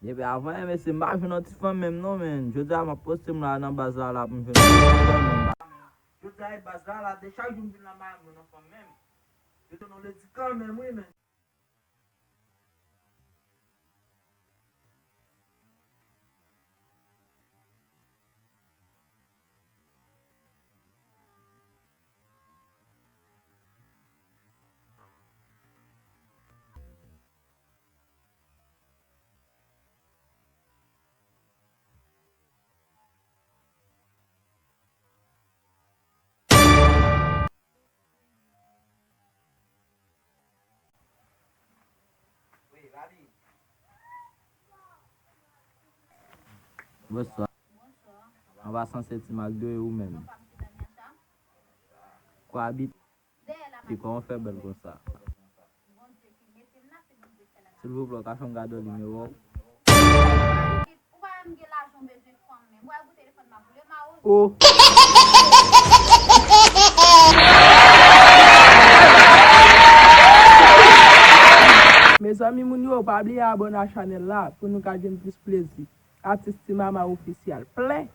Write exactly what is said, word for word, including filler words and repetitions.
Depi avan, eh, mesye, m pa jwenn yon ti fanm menm non, men. Jodi a, m ap poste m la nan baz la, la pou m jwenn yon ti fanm menm. Jodi a, e baz la, la, de chak jou m vin la, m pa jwenn yon fanm menm. Yo te nan ledi kanmenm, wi, men. Bonswa. An pasan, se Ti Mac de ou menm. Kwa abit? Ki kòman w fè bèl konsa? Silvouplè, w ka fè m gade yon nimewo? Oh. Mezanmi, moun yo, pa bliye abòne a chanèl la pou nou ka jwenn plis plezi. Atis Ti Mama Official. Plen.